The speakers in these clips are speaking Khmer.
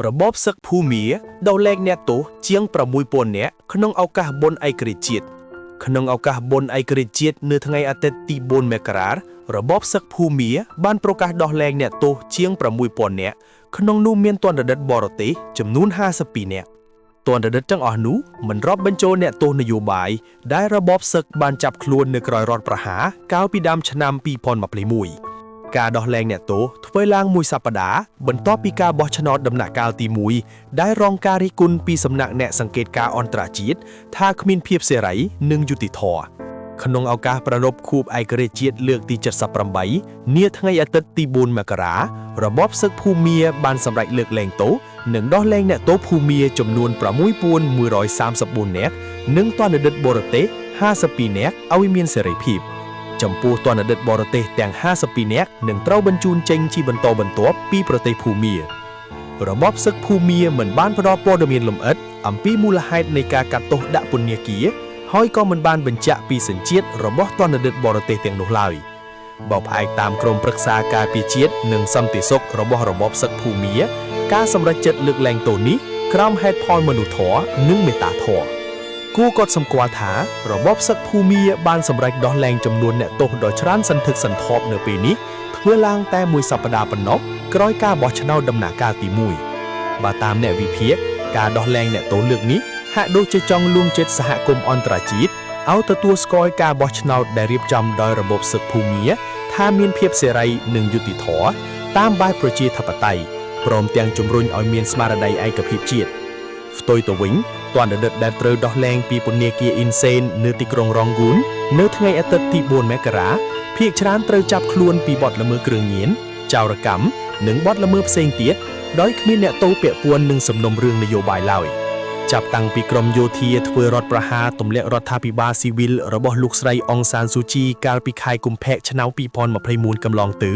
របបសឹកភូមាដោះលែងអ្នកទោសជាង6000នាក់ក្នុងឱកាសបុណ្យឯករាជ្យជាតិក្នុងឱកាសបុណ្យឯករាជ្យជាតិនៅថ្ងៃអាទិត្យទី4មករារបបសឹកភូមាបានប្រកាសដោះលែងអ្នកទោសជាង6000នាក់ក្នុងនោះមានទណ្ឌិតបរទេសចំនួន52នាក់ទណ្ឌិតទាំងអស់នោះមិនរាប់បញ្ចូលអ្នកទោសនយោបាយដែលរបបសឹកបានចាប់ខ្លួននៅក្រោយរដ្ឋប្រហារកាលពីដើមឆ្នាំ2021ការដោះលែងអ្នកទោសធ្វើឡើងមួយសប្តាហ៍បន្ទាប់ពីការបោះឆ្នោតដំណាក់កាលទី1ដែលរងការរិះគន់ពីសំណាក់អ្នកសង្កេតការណ៍អន្តរជាតិថាគ្មានភាពសេរីនិងយុត្តិធម៌ក្នុងឱកាសប្រារព្ធខួបឯករាជ្យជាតិលើកទី78នាថ្ងៃអាទិត្យទី4មករារបបសឹកភូមាបានសម្រេចលើកលែងទោសនិងដោះលែងអ្នកទោសភូមាចំនួន6134នាក់និងទណ្ឌិតបរទេស52នាក់ឲ្យមានសេរីភាព ចំពោះទណ្ឌិតបរទេសទាំង52នាក់នឹងត្រូវបញ្ជូនចេញជាបន្តបន្ទាប់ពីប្រទេសភូមារបបសឹកភូមាមិនបានផ្ដល់ព័ត៌មានលម្អិតអំពីមូលហេតុនៃការកាត់ទោសដាក់ពន្ធនាគារហើយក៏មិនបានបញ្ជាក់ពីសញ្ជាតិរបស់ទណ្ឌិតបរទេសទាំងនោះឡើយបើផ្អែកតាមក្រមប្រឹក្សាការពារជាតិនិងសន្តិសុខរបស់របបសឹកភូមាការសម្រេចចិត្តលើកលែងទោសនេះក្រោមហេតុផលមនុស្សធម៌និងមេត្តាធម៌ គួរកត់សម្គាល់ថារបបសឹកភូមាបានសម្រេចដោះលែងចំនួនអ្នកទោសដ៏ច្រើនសន្ធឹកសន្ធាប់នៅពេលនេះធ្វើឡើងតែមួយសប្តាហ៍ប៉ុណ្ណោះក្រោយការបោះឆ្នោតដំណាក់កាលទី1បើតាមអ្នកវិភាគការដោះលែងអ្នកទោសលើកនេះហាក់ដូចជាចង់លួងចិត្តសហគមន៍អន្តរជាតិឲ្យទទួលស្គាល់ការបោះឆ្នោតដែលរៀបចំដោយរបបសឹកភូមាថាមានភាពសេរីនិងយុត្តិធម៌តាមបែបប្រជាធិបតេយ្យព្រមទាំងជំរុញឲ្យមានស្មារតីឯកភាពជាតិ ផ្ទុយទៅវិញទណ្ឌិតដែលត្រូវដោះលែងពីពន្ធនាគារអ៊ីនសេននៅទីក្រុងរ៉ងហ្គូននៅថ្ងៃអាទិត្យទី4មករាភាគច្រើនត្រូវចាប់ខ្លួនពីបទល្មើសគ្រឿងញៀនចោរកម្មនិងបទល្មើសផ្សេងទៀតដោយគ្មានអ្នកទោសពាក់ព័ន្ធនឹងសំណុំរឿងនយោបាយឡើយចាប់តាំងពីក្រមយោធាធ្វើរដ្ឋប្រហារទម្លាក់រដ្ឋាភិបាលស៊ីវិលរបស់លោកស្រីអង្សានស៊ូជីកាលពីខែកុម្ភៈឆ្នាំ2021កន្លងទៅ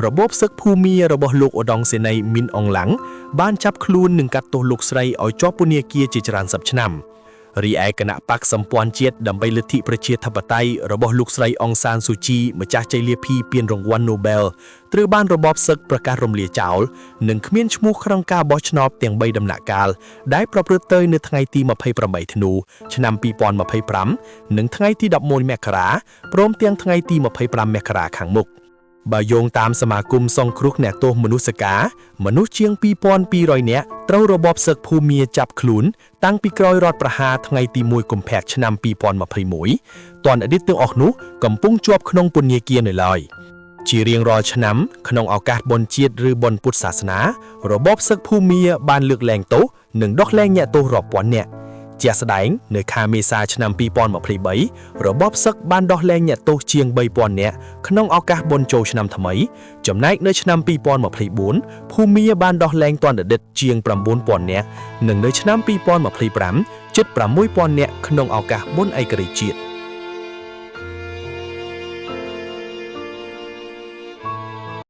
របបសឹកភូមារបស់លោកឧត្តមសេនីយ៍មីនអងឡាំងបានចាប់ខ្លួននិងកាត់ទោសលោកស្រីឲ្យជាប់ពន្ធនាគារជាច្រើនសិបឆ្នាំរីឯគណៈបក្សសម្ព័ន្ធជាតិដើម្បីលទ្ធិប្រជាធិបតេយ្យរបស់លោកស្រីអង្សានស៊ូជីម្ចាស់ជ័យលាភីពានរង្វាន់ Nobel ត្រូវបានរបបសឹកប្រកាសរំលាយចោលនិងគ្មានឈ្មោះក្នុងការបោះឆ្នោតទាំង3ដំណាក់កាលដែលប្រព្រឹត្តទៅនៅថ្ងៃទី28ធ្នូឆ្នាំ2025និងថ្ងៃទី11មករាព្រមទាំងថ្ងៃទី25មករាខាងមុខបើយោងតាមសមាគមសង្គ្រោះអ្នកទោសមនុស្សការមនុស្សជាង2200នាក់ត្រូវរបបសឹកភូមាចាប់ខ្លួនតាំងពីក្រោយរដ្ឋប្រហារថ្ងៃទី1កុម្ភៈឆ្នាំ2021ទណ្ឌិតទាំងអស់នោះកំពុងជាប់ក្នុងពន្ធនាគារនៅឡើយជារៀងរាល់ឆ្នាំក្នុងឱកាសបុណ្យជាតិឬបុណ្យពុទ្ធសាសនារបបសឹកភូមាបានលើកលែងទោសនិងដោះលែងអ្នកទោសរាប់ពាន់នាក់ជាក់ស្ដែងនៅខែមេសាឆ្នាំ2023របបសឹកបានដោះលែងអ្នកទោសជាង3000នាក់ក្នុងឱកាសបុណ្យចូលឆ្នាំថ្មីចំណែកនៅឆ្នាំ2024ភូមាបានដោះលែងទណ្ឌិតជាង9000នាក់និងនៅឆ្នាំ2025ជិត6000នាក់ក្នុងឱកាសបុណ្យឯករាជ្យជាតិ។